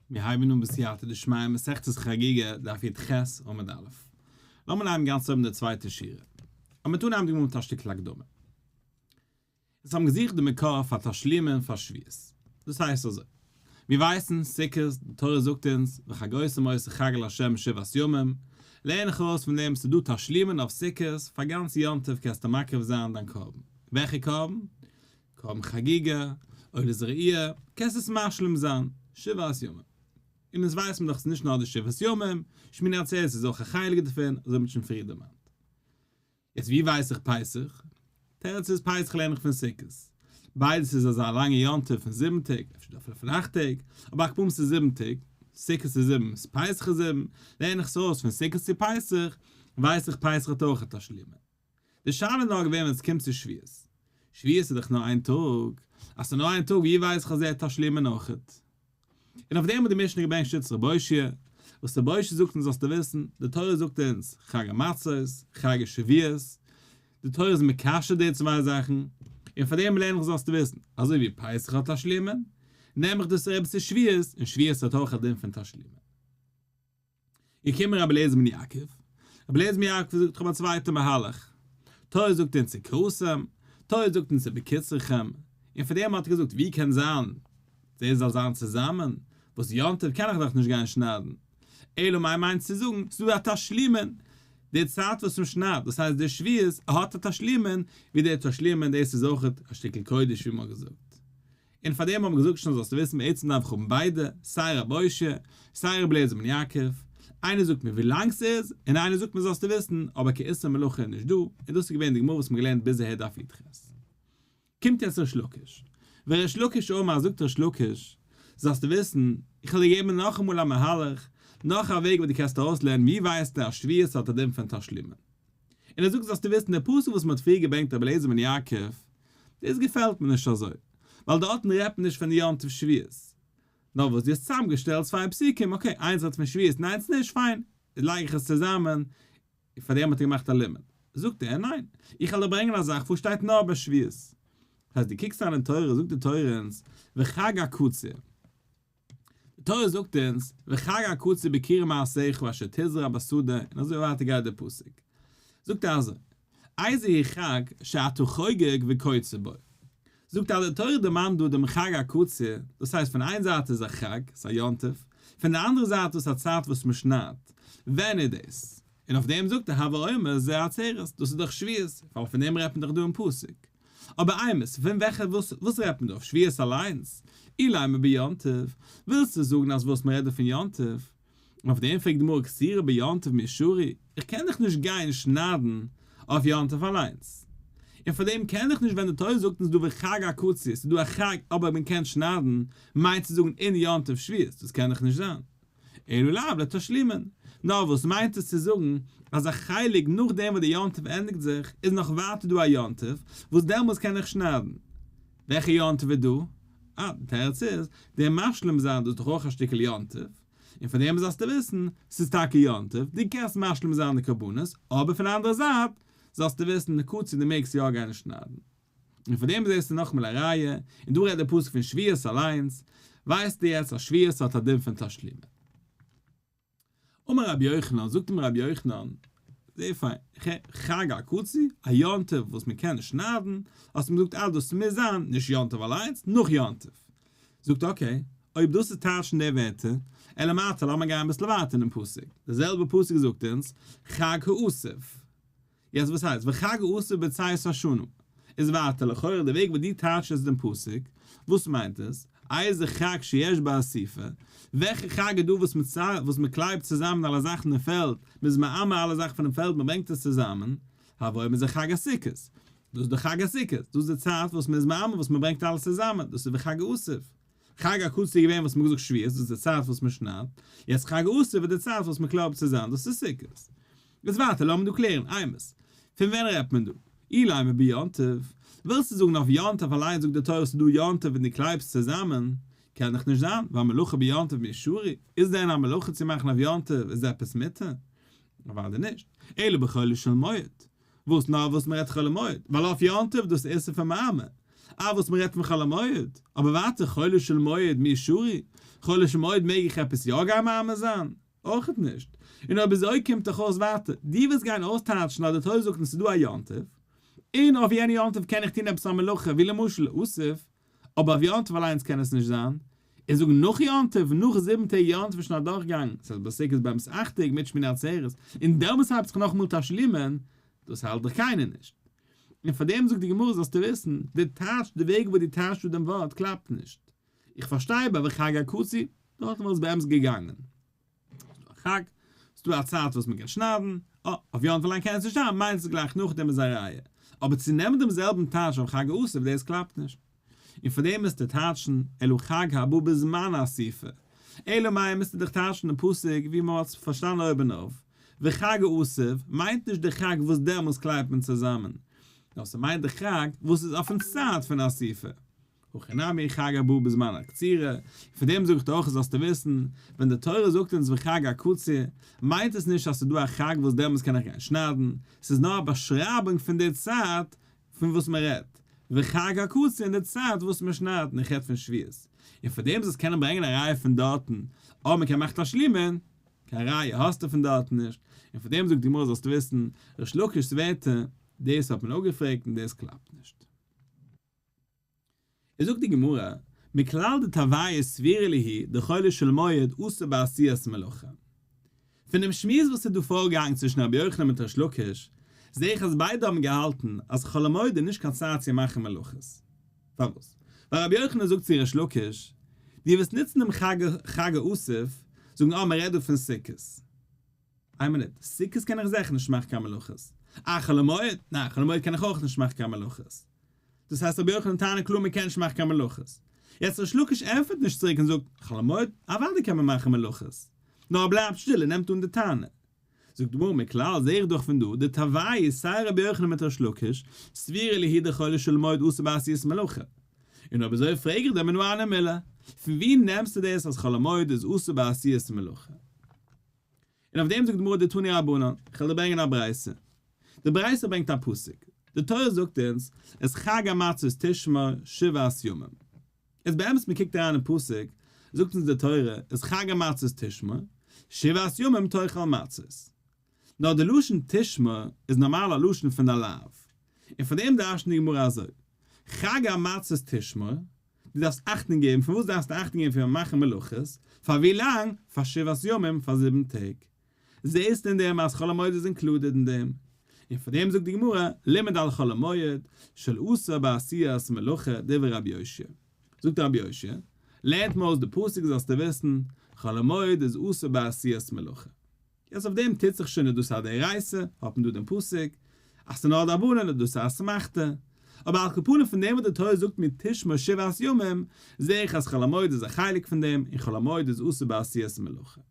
מיר הייבן אן בסייעתא דשמיא מסכת חגיגה דף י"ח עמוד א'. לאמיר הייבן גאנץ אויבן די צווייטע שורה. אבער מיר טוען היינט די גמרא מיט א שטיקל הקדמה. אונז האבן געזוכט די מקור פאר תשלומין פאר שבועות. דאס הייסט אזוי. מיר ווייסן, סוכות, די תורה זאגט אונז, וחגותם אותו חג לה' שבעת ימים, לערן איך ארויס פון דעם ס'איז דא תשלומין אויף סוכות, פאר גאנץ יום טוב קענסטו מקריב זיין דיין קרבן. וועלכע קרבן? קרבן חגיגה, עולת ראיה, קענסט עס משלים זיין, שבעת ימים. און אונז ווייסן מיר דאך ס'איז נישט נאר די שבעת ימים, שמיני עצרת איז אויך א חלק דערפון, אזוי האט מען שוין פריער דערמאנט. יעצט ווי ווייס איך פסח? תירוץ איז פסח לערן איך פון סוכות. ביידעס איז אזא לאנגע יום טוב פון זיבן טעג, אפשר אפילו פון אכט טעג, אבער על כל פנים ס'איז זיבן טעג, סוכות איז זיבן, פסח איז זיבן, לערן איך עס ארויס פון סוכות צו פסח, ווייס איך פסח האט אויך א תשלומין. די שאלה איז נאר געווען ווען עס קומט צו שבועות. שבועות איז דאך נאר איין טאג, אז ס'איז נאר איין טאג ווי ווייס איך אז ער האט תשלומין אויכעט? און אויף דעם האט די משנה געברענגט שיטת רב אושעיא, וואס רב אושעיא זאגט אונז זאלסטו וויסן, די תורה זאגט אונז חג המצות, חג השבועות, די תורה איז מקשר די צוויי זאכן, און פאר דעם לערן איך זאלסטו וויסן, אזוי ווי פסח האט תשלומין, נעם איך דאס אריבער צו שבועות, און שבועות האט אויך א דין פון תשלומין. געקומען רבי אליעזר בן יעקב, רבי אליעזר בן יעקב זאגט איך האב א צווייטע מהלך, תורה זאגט אונז וקראתם, תורה זאגט אונז ובקצרכם, און פאר דעם האט ער געזאגט ווי קען זיין דאס זאל זיין צוזאמען, וואס יום טוב קען איך דאך נישט גיין שניידן, אלא מאי מיינט צו זאגן ס'איז דא א תשלומין, די צייט וואס מ'שניידט, דאס הייסט די שבועות, האט א תשלומין, ווי די תשלומין דאס איז אויך א שטיקל קודש ווי מ'האט געזאגט. און פאר דעם האט מען געזאגט שוין זאלסטו וויסן בעצם דארף איך האבן ביידע, סיי רב אושעיא, סיי רבי אליעזר בן יעקב, איינער זאגט מיר ווי לאנג ס'איז, און איינער זאגט מיר זאלסטו וויסן, אבער קיין איסור מלאכה איז נישט דא, און דאס איז געווען די גמרא וואס מ'האט געלערנט ביז אהער דף י"ח. קומט יעצט ריש לקיש, וריש לקיש אמר זאגט ריש לקיש, זאלסטו וויסן, איך וועל דיר געבן נאכאמאל א מהלך, נאך א וועג וואס דו קענסט ארויסלערנען ווי ווייסטו אז שבועות האט א דין פון תשלומין. און ער זאגט זאלסטו וויסן די פסוק וואס מען האט פריער געברענגט רבי אליעזר בן יעקב, דאס געפעלט מיר נישט אזוי, ווייל דארטן רעדט מען נישט פון די יום טוב שבועות, נאר וואס דו האסט צוזאמגעשטעלט צוויי פסוקים, okay איינס רעדט פון שבועות און איינס נישט, פיין, לייג איך עס צוזאמען, און פאר דעם האט ער געמאכט א לימוד. זאגט ער, ניין, איך וועל דיר ברענגען א זאך וואס שטייט נאר ביי שבועות. דאס הייסט דו קוקסט אריין אין תורה, זאגט די תורה אונז, וחג הקציר. די תורה זאגט אונז, וחג הקציר בכרם מעשיך אשר תזרע בשדה, און אזוי ווייטער גייט דער פסוק. זאגט ער אזוי, איזהו חג שאתה חוגג וקוצר בו. זאגט ער אז די תורה דערמאנט דא דעם חג הקציר, דאס הייסט פון איין זייט איז א חג, ס'איז א יום טוב, פון די אנדערע זייט איז עס א צייט וואס מ'שניידט, ווען איז דאס? און אויף דעם זאגט ער הוי אומר זה עצרת, דאס איז דאך שבועות, ווייל פון דעם רעדט מען דאך דא אין פסוק. אבער אימת, פון וועלכע וואס וואס רעדט מען דא? אויף שבועות אליינס? אילימא ביום טוב? ווילסטו זאגן אז וואס מ'רעדט דא פון יום טוב? און אויף דעם פרעגט די גמרא קצירה ביום טוב מי שרי, איך קען דאך נישט גיין שניידן אויף יום טוב אליינס. און פאר דעם קען איך נישט ווען די תורה זאגט אונז דא וחג הקציר, ס'איז דא א חג אבער מען קען שניידן, מיינט צו זאגן אין יום טוב שבועות, דאס קען דאך נישט זיין. אלא לאו לתשלומין. נאר וואס מיינט עס צו זאגן אז א חלק נאכדעם וואס די יום טוב ענדיגט זיך איז נאך ווייטער דא א יום טוב וואס דעמאלס קען איך שניידן? וועלכע יום טוב איז דא? אה, די תירוץ איז, דער משלים זיין דאס איז דאך אויך א שטיקל יום טוב, און פון דעם זאלסטו וויסן, ס'איז טאקע יום טוב, דו קענסט משלים זיין די קרבנות, אבער פון די אנדערע זייט זאלסטו וויסן, קציר דו מעגסט יא גיין שניידן. און פון דעם זעסטו נאכאמאל א ראיה, און דא רעדט דער פסוק פון שבועות אליינס, ווייסטו יעצט אז שבועות האט א דין פון תשלומין. אמר רבי יוחנן, זאגט אים רבי יוחנן, זייער פיין, חג הקציר, א יום טוב וואס מען קען שניידן, האסט אים געזאגט אז דאס מוז זיין, נישט יום טוב אליינס, נאך יום טוב. זאגט okay, אויב דאס איז טייטשן די ווערטער, אלא מעתה לאמיר גיין אביסל ווייטער אינעם פסוק, דער זעלבער פסוק זאגט אונז, חג האסיף. יעצט וואס הייסט וחג האסיף בצאת השנה? איז ווייטער לכאורה די וועג וואס דו טייטשסט דעם פסוק, וואס מיינט עס? איזה חג שיש בו אסיפה, וועלכע חג איז דא וואס וואס מען קלייבט צוזאמען אלע זאכן אין פעלד, מען איז מאמר אלע זאכן פונעם פעלד מען ברענגט עס צוזאמען, הוי אומר זה חג הסוכות, דאס איז דאך חג הסוכות, דאס איז די צייט וואס מען איז מאמר וואס מען ברענגט אלעס צוזאמען, דאס איז וחג האסיף. חג הקציר איז געווען וואס מען האט געזאגט שבועות, דאס איז די צייט וואס מען שניידט, יעצט חג האסיף איז די צייט וואס מען קלויבט צוזאם, דאס איז סוכות. יעצט ווייטער לאמיר דא קלערן, אימת, פון ווען רעדט מען דא? אילימא ביום טוב, ווילסטו זאגן אויף יום טוב אליין זאגט די תורה ס'איז דא יום טוב און דו קלייבסט צוזאמען, קען דאך נישט זיין, ווייל מלאכה ביום טוב מי שרי, איז דען א מלאכה צו מאכן אויף יום טוב איז עפעס מותר? אוודאי נישט, אלא בחולו של מועד, וואס נאר וואס מ'רעדט חול המועד, ווייל אויף יום טוב דאס איסור פון מאמר. אה וואס מ'רעדט פון חול המועד, אבער ווייטער חולו של מועד מי שרי, חולו של מועד מעג איך עפעס יא גיין מעמד זיין? אויכעט נישט. און אויב אזוי קומט דאך אויס ווייטער, דו וועסט גיין אויסטייטשן אז די תורה זאגט אונז ס'איז דא א יום טוב, און אויף יענע יום טוב קען איך טון עפעס א מלאכה ווי למשל אסיף, אבער אויף יום טוב אליינס קען עס נישט זיין, און זאגן נאך יום טוב, נאך זיבן טעג יום טוב איז שוין אדורכגעגאנגען, ס'הייסט ביי סוכות באמת אכט טעג מיט שמיני עצרת, און דעמאלטס הייבט זיך נאכאמאל תשלומין, דאס האלט דאך קיינער נישט. און פאר דעם זאגט די גמרא זאלסטו וויסן, די טייטש, די וועג וואס דו טייטשט דא דעם ווארט קלאפט נישט. איך פארשטיי ביי וחג הקציר, דארטן וואלט עס באמת געגאנגען. ס'איז דא א חג, ס'איז דא א צייט וואס מ'קען שניידן, אה, אויף יום טוב אליין קען עס נישט זיין, מיינט עס גלייך נאכדעם איז א ראיה. אבער צו נעמען דעם זעלבן טייטש אויף חג האסיף דאס קלאפט נישט. און פאר דעם מוזטו טייטשן אלא חג הבא בזמן האסיפה. אלא מאי מוזטו דאך טייטשן דעם פסוק ווי מ'האט עס פארשטאנען אויבן אויף, וחג האסיף מיינט נישט די חג וואס דעמאלס קלייבט מען צוזאמען, נאר ס'מיינט די חג וואס איז אויפן צייט פון אסיפה. הכא נמי חג הבא בזמן הקצירה, און פון דעם זאג איך דיר אויך זאלסטו וויסן, ווען די תורה זאגט אונז וחג הקציר, מיינט עס נישט אז ס'איז דא א חג וואס דעמאלס קען איך גיין שניידן, ס'איז נאר א באשרייבונג פון די צייט פון וואס מען רעדט, וחג הקציר אין די צייט וואס מען שניידט, און איך רעד פון שבועות, און פון דעם זאלסט קענען ברענגען א ראיה פון דארטן, אויב מען קען מאכן תשלומין, קיין ראיה האסטו פון דארטן נישט, און פון דעם זאגט די גמרא זאלסטו וויסן, ריש לקיש'ס ווערטער, דאס האט מען אפגעפרעגט און דאס קלאפט נישט. איז זאגט די גמרא, מכלל דתרווייהו סבירא להו דחולו של מועד אסור בעשיית מלאכה. פון דעם שמועס וואס איז דא פארגעגאנגען צווישן רבי יוחנן מיט ריש לקיש, זעה איך אז ביידע האבן געהאלטן אז חול המועד איז נישט קיין צייט צו מאכן מלאכות. פארוואס? ווייל רבי יוחנן זאגט צו ריש לקיש, דו וועסט נוצן דעם חג האסיף, זאגן אה מען רעדט דא פון סוכות. איין מינוט, סוכות קען איך זעכער נישט מאכן קיין מלאכות. אה חול המועד? ניין חול המועד קען איך אויך נישט מאכן קיין מלאכות. דאס הייסט רבי יוחנן טענה'ט קלאר מען קען נישט מאכן קיין מלאכות. יעצט ריש לקיש ענטפערט נישט צוריק און זאגט, חול המועד? אוודאי קען מען מאכן מלאכות. נאר ער בלייבט שטיל און נעמט אן די טענה. זאגט די גמרא מכלל זעה איך דאך פון דא דתרווייהו סיי רבי יוחנן מיט ריש לקיש, סבירא להו דחולו של מועד אסור בעשיית מלאכה. און אויב אזוי פרעג איך דיר מנא הני מילי, פון ווי נעמסטו דאס אז חול המועד איז אסור בעשיית מלאכה? און אויף דעם זאגט די גמרא דתנו רבנן, איך וועל דיר ברענגען א ברייתא. די ברייתא ברענגט א פסוק, די תורה זאגט אונז, את חג המצות תשמור שבעת ימים. איז באמת מען קוקט אריין אין פסוק, זאגט אונז די תורה, את חג המצות תשמור, שבעת ימים תאכל מצות. נאר די לשון תשמור איז נארמאל א לשון פון א לאו. און פאר דעם דרש'נט די גמרא אזוי, חג המצות תשמור, דו דארפסט אכטונג געבן, פון וואס דארפסטו אכטונג געבן פון מאכן מלאכות? פאר ווי לאנג? פאר שבעת ימים, פאר זיבן טעג. זעסט אין דעם אז חול המועד איז included אין דעם. און פאר דעם זאגט די גמרא, לימד על חול המועד, של אסור בעשיית מלאכה, דברי רבי יאשיה. זאגט רבי יאשיה, לערנט מיר אויס די פסוק זאלסטו וויסן, חול המועד איז אסור בעשיית מלאכה. יעצט אויף דעם טוט זיך שוין איז דאס א דאורייתא, האט מען דא דעם פסוק, אז ס'איז נאר דרבנן איז דאס א אסמכתא. אבער על כל פנים פון דעם וואס די תורה זאגט מיר תשמור שבעת ימים, זעה איך אז חול המועד איז א חלק פון דעם, און חול המועד איז אסור בעשיית מלאכה.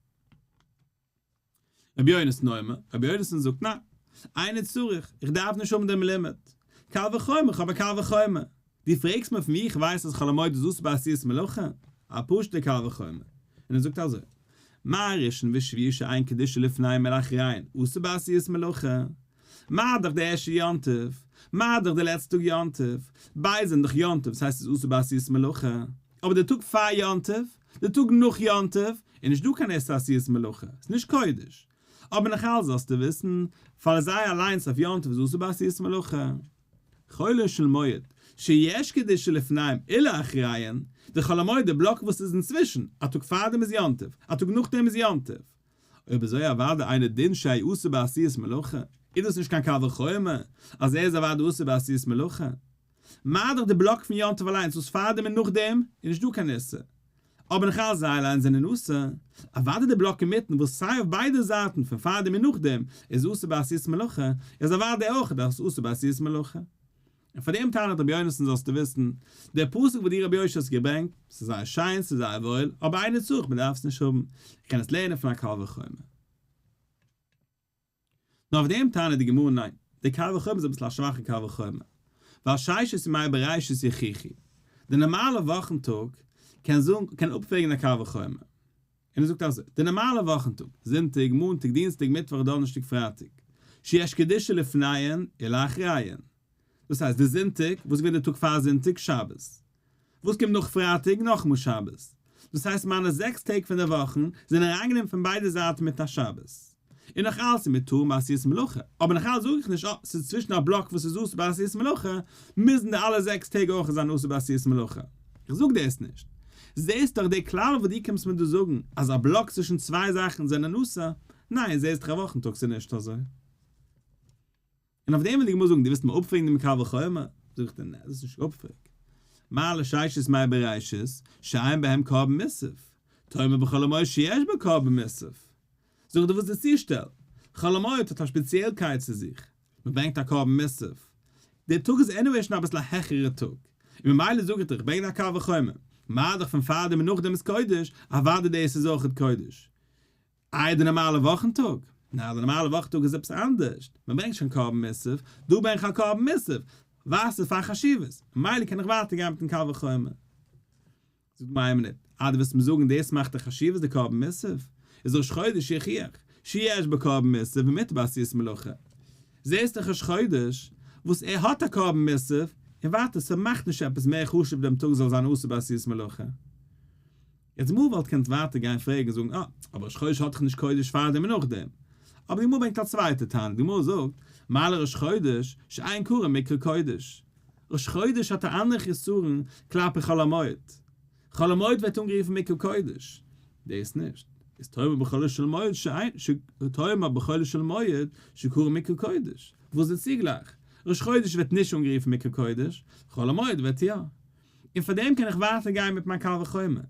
רבי יונתן אומר, רבי יונתן זאגט ניין, אינו צריך, איך דארף נישט האבן דעם לימוד. קל וחומר, איך האב א קל וחומר. דו פרעגסט מיר פון וואו איך ווייס אז חול המועד איז אסור בעשיית מלאכה? א פשוט'ע קל וחומר. און ער זאגט אזוי, מה ראשון ושביעי שאין קדושה לפניהם ולאחריהן אסור בעשיית מלאכה? מה דאך די ערשטע יום טוב? מה דאך די לעצטע טאג יום טוב? ביידע זענען דאך יום טוב, ס'הייסט ס'איז אסור בעשיית מלאכה. אבער די טאג פאר יום טוב, די טאג נאך יום טוב, איז נישט דא קיין איסור עשיית מלאכה, ס'איז נישט קודש. אבער נאך אלץ זאלסטו וויסן, פאר זיי אליינס אויף יום טוב איז אסור בעשיית מלאכה. חולו של מועד, שיש קדושה לפניהם ולאחריהן, די חול המועד די בלאק וואס איז אינצווישן, א טאג פארדעם איז יום טוב, א טאג נאכדעם איז יום טוב. אויב אזוי אוודאי אינו דין שיהא אסור בעשיית מלאכה, איז דאס נישט קיין קל וחומר אז ער איז אוודאי אסור בעשיית מלאכה? מה דאך די בלאק פון יום טוב אליינס וואס פארדעם און נאכדעם איז נישט דא קיין איסור, אבער נאך אלץ זיי אליינס זענען אסור, אוודאי די בלאק אינמיטן וואס סיי אויף ביידע זייטן פון פארדעם און נאכדעם איז אסור בעשיית מלאכה, איז אוודאי אויך דאס אסור בעשיית מלאכה. און פאר דעם טענה'ט רבי יונתן זאלסטו וויסן, דער פסוק וואס דו רבי יאשיה האסט געברענגט, ס'איז זייער שיין, ס'איז זייער וואויל, אבער אינו צריך, מ'דארף עס נישט האבן, איך קען עס לערנען פון א קל וחומר. נאר אויף דעם טענה'ט די גמרא ניין, די קל וחומר איז אביסל א שוואכע קל וחומר, ווייל ששת ימי בראשית יוכיחו, די נארמאלע וואכן טאג קען זאגן קען אפפרעגן א קל וחומר, און ער זאגט אזוי, די נארמאלע וואכן טאג, זונטאג, מאנטאג, דינסטאג, מיטוואך, דאנערשטאג, פרייטאג, שיש קדושה לפניהן ולאחריהן. דאס הייסט די זונטאג, וואס איז געווען די טאג פאר זונטאג? שבת. וואס קומט נאך פרייטאג? נאכאמאל שבת. דאס הייסט מיינע זעקס טעג פון די וואכן זענען אריינגענומען פון ביידע זייטן מיט א שבת. און נאך אלץ איז מותרין בעשיית מלאכה. אבער נאך אלץ זאג איך נישט אה, ס'איז צווישן א בלאק וואס איז אסור בעשיית מלאכה, מוזן די אלע זעקס טעג אויך זיין אסור בעשיית מלאכה. איך זאג דאס נישט. זעסט דאך די כלל וואס דו קומסט מיר דא זאגן אז א בלאק צווישן צוויי זאכן זענען אסור, ניין, זעסט דאך א וואכן טאג ס'איז נישט אזוי. און אויף דעם וויל די גמרא זאגן, דו ווילסט מיר אפפרעגן דעם קל וחומר? זאג איך דיר, נע, דאס איז נישט אפפרעג. מה לששת ימי בראשית שאין בהם קרבן מוסף, תאמר בחול המועד שיש בו קרבן מוסף. זאג איך דיר וואס איז די צושטעל? חול המועד האט א שפעציעלקייט צו זיך, מען ברענגט א קרבן מוסף. דער טאג איז anyway שוין אביסל א העכערע טאג, און ממילא זאג איך דיר, איך ברענג א קל וחומר, מה דאך פון פארדעם און נאכדעם איז קודש, אוודאי דאס איז אויכעט קודש. איי די נארמאלע וואכן טאג? ניין די נארמאלע וואכן טאג איז עפעס אנדערש, מען ברענגט שוין קרבן מוסף, דא ברענג איך א קרבן מוסף, ווייזט עס פאר חשיבות, ממילא קען איך ווייטער גיין מיטן קל וחומר. זאגט מיר איין מינוט, אה דו ווילסט מיר זאגן דאס מאכט די חשיבות די קרבן מוסף? איז ראש חודש יוכיח שיש בו קרבן מוסף ומותר בעשיית מלאכה. זעסט דאך ראש חודש וואס ער האט א קרבן מוסף, און ווייטער ס'מאכט נישט עפעס מער חשוב דעם טאג זאל זיין אסור בעשיית מלאכה. יעצט די גמרא וואלט געקענט ווייטער גיין פרעגן און זאגן אה, אבער ראש חודש האט דאך נישט קודש פארדעם און נאכדעם. אבער די גמרא ברענגט א צווייטע טענה, די גמרא זאגט, מה לראש חודש שאין קרוי מקרא קודש. ראש חודש האט א אנדערע חסרון כלפי חול המועד. חול המועד ווערט אנגערופן מקרא קודש, דאס נישט. איז תאמר בחולו של מועד שאין, תאמר בחולו של מועד שקרוי מקרא קודש. וואס איז די צוגלייך? ראש חודש ווערט נישט אנגערופן מקרא קודש, חול המועד ווערט יא. און פאר דעם קען איך ווייטער גיין מיט מיין קל וחומר.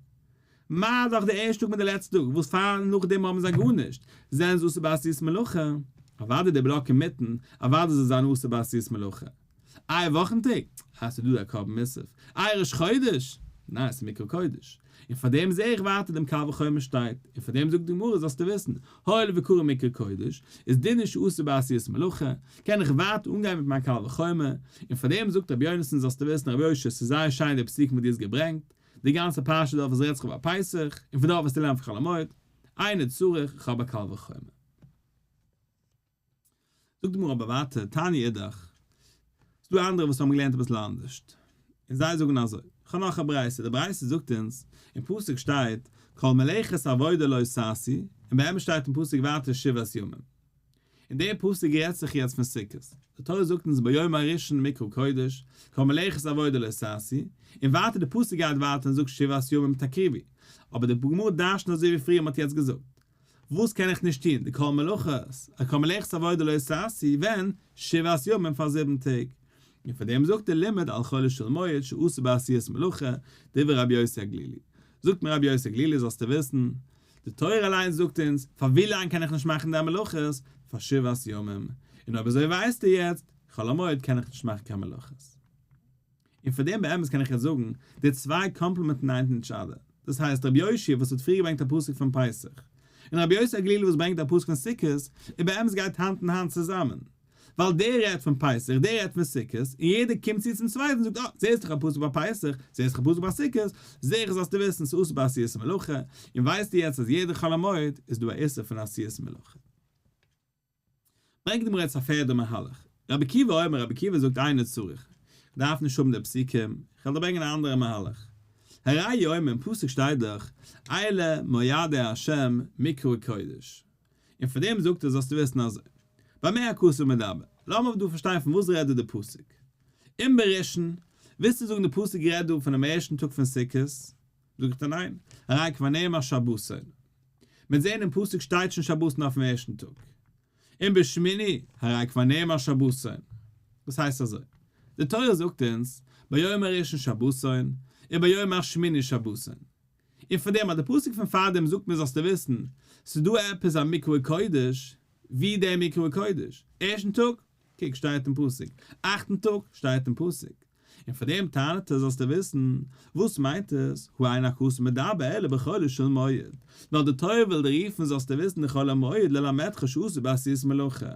מה דאך די ערשטע טאג מיט די לעצטע טאג, וואס פאר און נאכדעם האבן זיי גארנישט, זענען זיי אסור בעשיית מלאכה. אוודאי די בלאק אינמיטן, אוודאי זאל זיין אסור בעשיית מלאכה. איי וואכן טעג? אה ס'איז דא א קרבן מוסף. איי ראש חודש? ניין ס'איז מקרא קודש. און פאר דעם זעה איך ווייטער דעם קל וחומר שטייט. און פאר דעם זאגט די גמרא זאלסטו וויסן, הואיל וקרוי מקרא קודש, איז דין נישט אסור בעשיית מלאכה, קען איך ווייטער אנגיין מיט מיין קל וחומר, און פאר דעם זאגט רבי יונתן זאלסטו וויסן רבי יושע ס'איז זייער שיין די פסוקים וואס דו האסט געברענגט, די גאנצע פרשה דארט וואס רעדט זיך איבער פסח, און פון דארט וועסטו לערנען פון חול המועד, אינו צריך, איך האב א קל וחומר. זאגט די גמרא אבער ווייטער, תניא אידך, ס'איז דא אנדערע וואס האבן געלערנט אביסל אנדערשט, און זיי זאגן אזוי, כ'האב נאך א ברייתא, די ברייתא זאגט אונז, אין פסוק שטייט, כל מלאכת עבודה לא תעשו, און באמת שטייט אין פסוק ווייטער שבעת ימים. און דער פסוק רעדט זיך יעצט פון סוכות, די תורה זאגט אונז ביום הראשון מקרא קודש, כל מלאכת עבודה לא תעשו, און ווייטער די פסוק גייט ווייטער און זאגט שבעת ימים תקריבו, אבער די גמרא דרש'נט אזוי ווי פריער מ'האט יעצט געזאגט, וואס קען איך נישט טון, די כל מלאכת, א כל מלאכת עבודה לא תעשו, ווען? שבעת ימים פאר זיבן טעג. און פאר דעם זאגט דער לימד על חולו של מועד שאסור בעשיית מלאכה, דברי רבי יוסי הגלילי. זאגט מיר רבי יוסי הגלילי זאלסטו וויסן, די תורה אליינס זאגט אונז, פאר ווי לאנג קען איך נישט מאכן די מלאכות? פאר שבעת ימים. און אויב אזוי ווייסטו יעצט, חול המועד קען איך נישט מאכן קיין מלאכות. און פאר דעם באמת קען איך יעצט זאגן, די צוויי complement ן each other. דאס הייסט רבי יאשיה וואס האט פריער געברענגט א פסוק פון פסח, און רבי יוסי הגלילי וואס ברענגט א פסוק פון סוכות, און באמת גייט האנט אין האנט צוזאמען. ווייל דער רעדט פון פסח, דער רעדט פון סוכות, און יעדער קומט צו צום צווייטן און זאגט, אה, זעסט דאך א פסוק ביי פסח, זעסט דאך א פסוק ביי סוכות, זעה איך זאלסטו וויסן ס'איז אסור בעשיית מלאכה, און ווייסטו יעצט אז יעדע חול המועד איז דא א איסור פון עשיית מלאכה. ברענגט די גמרא יעצט א פערדע מהלך, רבי עקיבא אומר, רבי עקיבא זאגט אינו צריך, איך דארף נישט האבן די פסוקים, איך וועל דיר ברענגען א אנדערע מהלך. הרי הוא אומר, אין פסוק שטייט דאך, אלה מועדי ה' מקראי קודש. און פאר דעם זאגט ער זאלסטו וויסן אזוי, במה הכתוב מדבר, לאמיר דא פארשטיין פון וואס רעדט דא די פסוק. אם בראשון, ווילסטו זאגן די פסוק רעדט דא פונעם ערשטן טאג פון סוכות? זאג איך דיר ניין, הרי כבר נאמר שבתון. מיר זעען אין פסוק שטייט שוין שבתון אויפן ערשטן טאג. אם בשמיני, הרי כבר נאמר שבתון. דאס הייסט אזוי, די תורה זאגט אונז, ביום הראשון שבתון, וביום השמיני שבתון. און פאר דעם אז די פסוק פון פאר דעם זאגט מיר זאלסטו וויסן, ס'איז דא עפעס א מקראי קודש, ווי דער מקראי קודש? ערשטן טאג? קוק שטייט אין פסוק. אכטן טאג? שטייט אין פסוק. און פאר דעם טענה'ט ער זאלסטו וויסן, וואס מיינט עס, הא אין הכתוב מדבר אלא בחולו של מועד, נאר די תורה וויל דיר רופן זאלסטו וויסן די חול המועד ללמדך שאסור בעשיית מלאכה.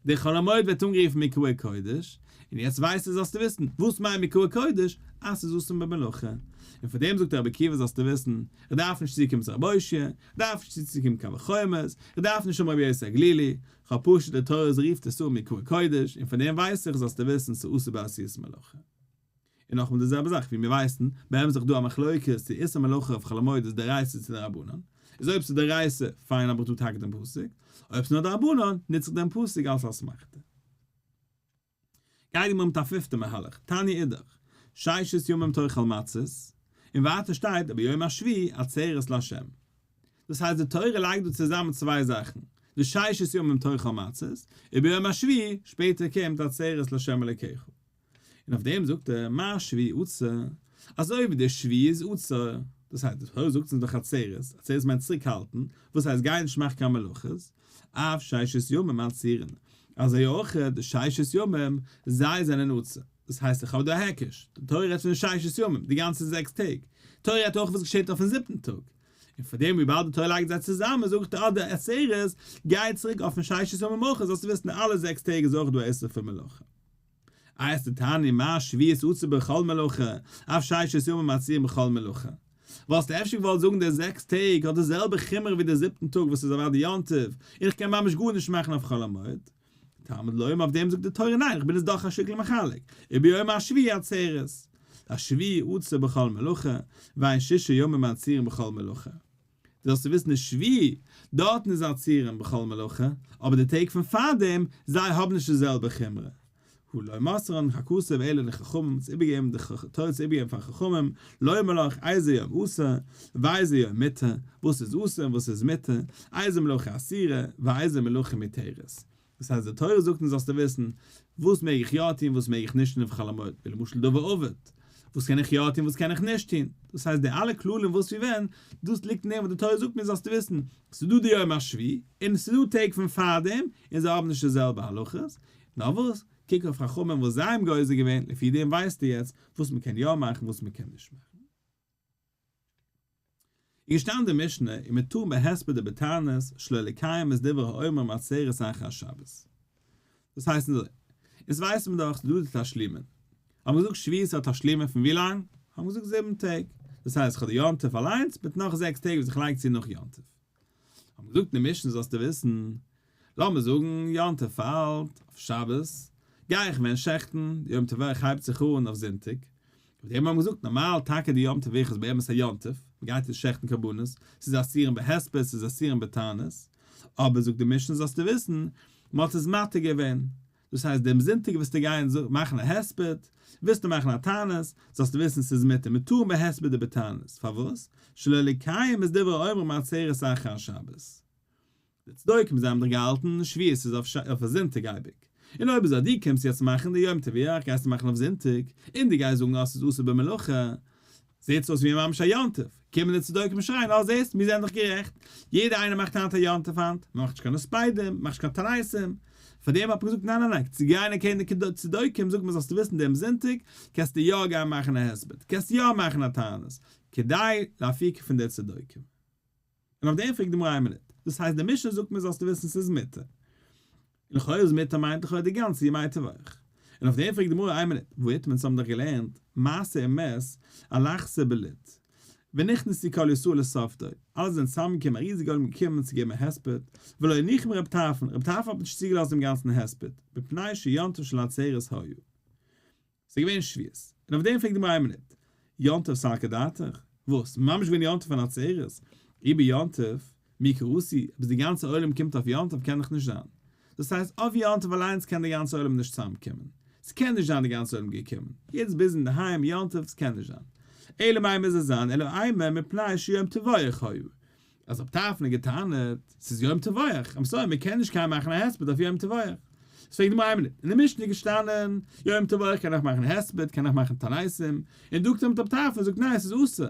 דער חול המועד ווערט אנגערופן מקראי קודש, און יעצט ווייסטו זאלסטו וויסן, וואס מיינט מקוה קודש, אז ס'איז אסור במלאכה. און פאר דעם זאגט רבי עקיבא זאלסטו וויסן, איך דארף נישט צוקומען צו רבי אושעיא, איך דארף נישט צוקומען קיין וחומות, איך דארף נישט האבן רבי יוסי הגלילי, איך האב פשוט די תורה זי רופט עס אן מקוה קודש, און פון דעם ווייס איך זאלסטו וויסן ס'איז אסור בעשיית מלאכה. און נאכאמאל די זעלבע זאך, ווי מיר ווייסן, באמת איז דאך דא א מחלוקת צו איסור מלאכה אויף חול המועד איז דאורייתא צו דרבנן, איז אויב ס'איז דאורייתא, פיין האב איך דא טאקע דעם פסוק, אויב ס'איז נאר דרבנן, נוץ איך דעם פסוק אלס אסמכתא. גייט די גמרא מיט א פיפטע מהלך, תניא אידך, ששת ימים תאכל מצות, און ווייטער שטייט וביום השביעי עצרת לה'. דאס הייסט די תורה לייגט דא צוזאמען צוויי זאכן, די ששת ימים תאכל מצות, וביום השביעי, שפעטער קומט עצרת לה' אלוקיך. און אויף דעם זאגט ער, מה שביעי עצור, אזוי ווי די שביעי איז עצור, דאס הייסט די תורה זאגט אונז דאך עצרת, עצרת מיינט צוריק האלטן, וואס הייסט גיי נישט מאך קיין מלאכות, אף ששת ימים עצורין, אזוי אויך די ששת ימים, זיי זענען עצור, דאס הייסט איך האב דא א היקש, די תורה רעדט פון די ששת ימים, די גאנצע זעקס טעג, תורה רעדט אויך וואס געשעט אויפן זיבטן טאג, און פאר דעם וויבאלד די תורה לייגט זיי צוזאמען זאגט ער די עצרת גייט צוריק אויפן ששת ימים אויך, זאלסטו וויסן אלע זעקס טעג איז אויך דא א איסור פון מלאכה. אייסט תעני מה שביעית עצור בכל מלאכה, אף ששת ימים עצורים בכל מלאכה. וואלסטו אפשר געוואלט זאגן די זעקס טעג האט די זעלבע חומרא ווי די זיבטן טאג וואס איז אוודאי יום טוב, און איך קען ממש גארנישט מאכן אויף חול המועד. תלמוד לומר אויף דעם זאגט די תורה ניין איך בין עס דאך א שטיקל מחלק, וביום השביעי עצרת. השביעי עצור בכל מלאכה, ואין ששה ימים עצורים בכל מלאכה. דו זאלסט וויסן די שביעי, דארטן איז עצורים בכל מלאכה, אבער די טעג פון פארדעם, זיי האבן נישט די זעלבע חומרא. הא לא מסרן הכתוב אלא לחכמים, צו איבערגעבן די תורה צו איבערגעבן פאר חכמים, לומר לך איזה יום אסור, ואיזה יום מותר, וואס איז אסור און וואס איז מותר, איזה מלאכה אסורה, ואיזה מלאכה מותרת. דאס הייסט די תורה זאגט אונז זאלסטו וויסן וואס מעג איך יא טון וואס מעג איך נישט טון אויף חול המועד, ווי למשל דבר אבד, וואס קען איך יא טון וואס קען איך נישט טון, דאס הייסט די אלע כללים וואס ווי ווען, דאס ליגט אין דעם וואס די תורה זאגט מיר זאלסטו וויסן, ס'איז דא די יום השביעי, און ס'איז דא טעג פון פארדעם, און זיי האבן נישט די זעלבע הלכות, נאר וואס, קוק אויף חכמים וואס זיי האבן גוזר געווען, לפי דעם ווייסטו יעצט וואס מ'קען יא מאכן וואס מ'קען נישט מאכן. איז געשטאנען די משנה ומותרין בהספד ובתענית שלא לקיים את דברי האומרים עצרת אחר השבת. דאס הייסט אזוי, אונז ווייסן מיר דאך ס'איז דא די תשלומין. האבן מיר געזאגט שבועות האט תשלומין פון ווי לאנג? האבן מיר געזאגט זיבן טעג. דאס הייסט כ'האב די יום טוב אליינס מיט נאך זעקס טעג וואס איך לייג צו נאך יום טוב. האבן מיר געזאגט אין די משנה זאלסטו וויסן, לאמיר זאגן יום טוב פאלט אויף שבת, גיי איך ווען שעכטן, די יום טוב הייבט זיך אן אויף זונטאג, אויף דעם האבן מיר געזאגט נארמאל טאקע די יום טוב איז באמת א יום טוב, מען גייט נישט שעכטן קרבנות, ס'איז אסורים בהספד ס'איז אסורים בתענית, אבער זאגט די משנה זאלסטו וויסן, מען האט עס מתיר געווען, דאס הייסט דעם זונטאג וועסטו גיין מאכן א הספד, ווילסטו מאכן א תענית, זאלסטו וויסן ס'איז מותר, מותרין בהספד ובתענית, פארוואס? שלא לקיים את דברי האומרים עצרת אחר השבת. די צדוקים זיי האבן דאך געהאלטן שבועות איז אויף א זונטאג אייביג, און אויב אזוי דו קומסט יעצט מאכן די יום טובח גייסטו מאכן אויף זונטאג, און דו גייסט זאגן אז ס'איז אסור במלאכה, זעהט עס אויס ווי ממש א יום טוב, קומען די צדוקים שרייען אה זעהסט מיר זענען דאך גערעכט, יעדער איינער מאכט היינט א יום טוב היינט, מען מאכט נישט קיין הספדים, מען מאכט נישט קיין תעניתים, פאר דעם האט מען געזאגט ניין ניין ניין, צו גיין אקעגן די צדוקים זאגט מען זאלסטו וויסן דעם זונטאג קענסטו יא גיין מאכן א הספד, קענסט יא מאכן א תענית, כדי לאפוקי פון די צדוקים. און אויף דעם פרעגט די גמרא איין מינוט, דאס הייסט די משנה זאגט מיר זאלסטו וויסן ס'איז מותר, און לכאורה איז מותר מיינט לכאורה די גאנצע ימי טבח, און אויף דעם פרעגט די גמרא איין מינוט, והא איתמר אונז האבן דאך געלערנט מעשה ומת אלכסה בלוד, ונכנסו כל ישראל לספדו, אלע זענען צוזאמגעקומען א ריזיגע עולם געקומען צו געבן א הספד, ולא הניחום רב טרפון, רב טרפון האט נישט צוגעלאזט דעם גאנצן הספד, מפני שיום טוב של עצרת היה. ס'איז געווען שבועות. און אויף דעם פרעגט די גמרא איין מינוט, יום טוב סלקא דעתך? וואס? ממש געווען יום טוב פון עצרת? אי ביום טוב, מי קאתי, אבער די גאנצע עולם קומט אויף יום טוב קען דאך נישט זיין. דאס הייסט אויף יום טוב אליינס קען די גאנצע עולם נישט צוזאם קומען. ס'קען נישט זיין די גאנצע עולם געקומען. יעדער איז busy אינדערהיים יום טוב, ס'קען נישט זיין. אלא מאי מוז עס זיין אלא אימא מפני שיום טבוח היה. אז רב טרפון האט געטענה'ט, ס'איז יום טבוח, I'm sorry, מ'קען נישט קיין מאכן א הספד אויף יום טבוח. איז פרעגט די גמרא איין מינוט, אין די משנה איז געשטאנען, יום טבוח קען איך מאכן הספד, קען איך מאכן תעניתים, און דא קומט רב טרפון און זאגט ניין ס'איז אסור,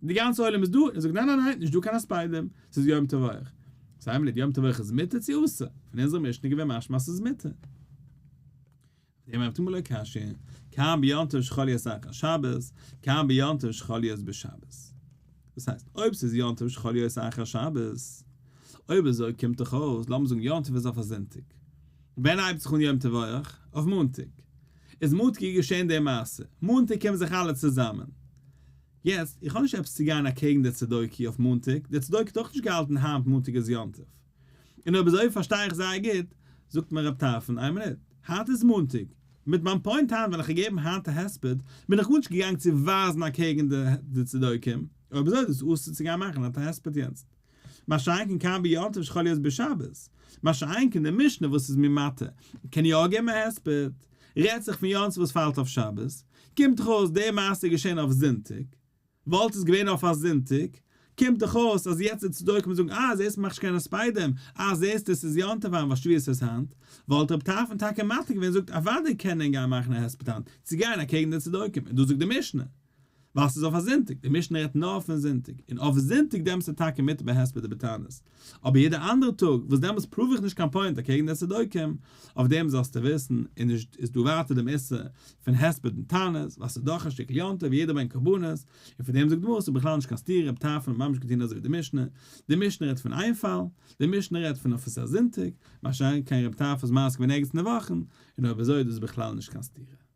די גאנצע עולם איז דא, און זאגט ניין ניין ניין, נישט דא קיין הספדים, ס'איז יום טבוח. סא איין מינוט, יום טבוח איז מותר צו אסור? פון אונזער משנה איז געווען משמע אז ס'איז מותר. דעם רב טומל לא קשיא, כאן ביום טוב שחל להיות אחר שבת, כאן ביום טוב שחל להיות בשבת. דאס הייסט, אויב ס'איז יום טוב שחל להיות אחר שבת, אויב אזוי קומט דאך אויס, לאמיר זאגן יום טוב איז אויף א זונטאג. ווען הייבט זיך אן יום טבוח? אויף מאנטאג. איז מאנטאג איז געשען די מעשה, מאנטאג קומען זיך אלע צוזאמען. יעצט, איך האב נישט עפעס צו גיין אקעגן די צדוקי אויף מאנטאג, די צדוקי האט אויך נישט געהאלטן היינט מאנטאג איז יום טוב. און אויב אזוי פארשטיי איך זייער גוט, זאגט מיר רב טרפון, איין מינוט, היינט איז מאנטאג, מיט מיין point היינט ווען איך האב געגעבן היינט א הספד, בין איך גארנישט געגאנגען צו ווייזן אקעגן די צדוקים, אויב אזוי איז דאס אסור צו גיין מאכן היינט א הספד יעצט. מה שאין כן כאן ביום טוב שחל להיות בשבת. מה שאין כן די משנה וואס איז מיר מתיר, קען יא געבן א הספד, רעדט זיך פון יום טוב וואס פאלט אויף שבת, קומט דאך אויס די מעשה איז געשען אויף זונטאג, וואלט עס געווען אויף א זונטאג, קומט דאך אויס אז יעצט די צדוקים זאגן אה זעסט מ'מאכט נישט קיין הספדים, אה זעסט עס איז יום טוב היינט ווייל שבועות איז היינט, וואלט רב טרפון טאקע מתיר געווען זאגט אוודאי קען ער גיין מאכן א הספד היינט, צו גיין אקעגן די צדוקים, און דאס זאגט די משנה. ווייל ס'איז אויף א זונטאג, די משנה רעדט נאר פון זונטאג, און אויף זונטאג דעמאלטס איז טאקע מותר בהספד ובתענית, אבער יעדע אנדערע טאג וואס דעמאלטס prove איך נישט קיין point אקעגן די צדוקים, אויף דעם זאלסטו וויסן, איז נישט איז דא ווייטער דעם איסור פון הספד און תענית, ווייל ס'איז דאך א שטיקל יום טוב יעדער ברענגט קרבנות, און פון דעם זאגט די גמרא ס'איז בכלל נישט קיין סתירה, רב טרפון האט ממש געטון אזוי ווי די משנה, די משנה רעדט פון איין פאל, די משנה רעדט פון אויף עס איז א זונטאג, מה שאין כן רב טרפון איז מעשה געווען ערגעץ אין די וואכן, און אויב אזוי איז דאס בכלל נישט קיין סתירה.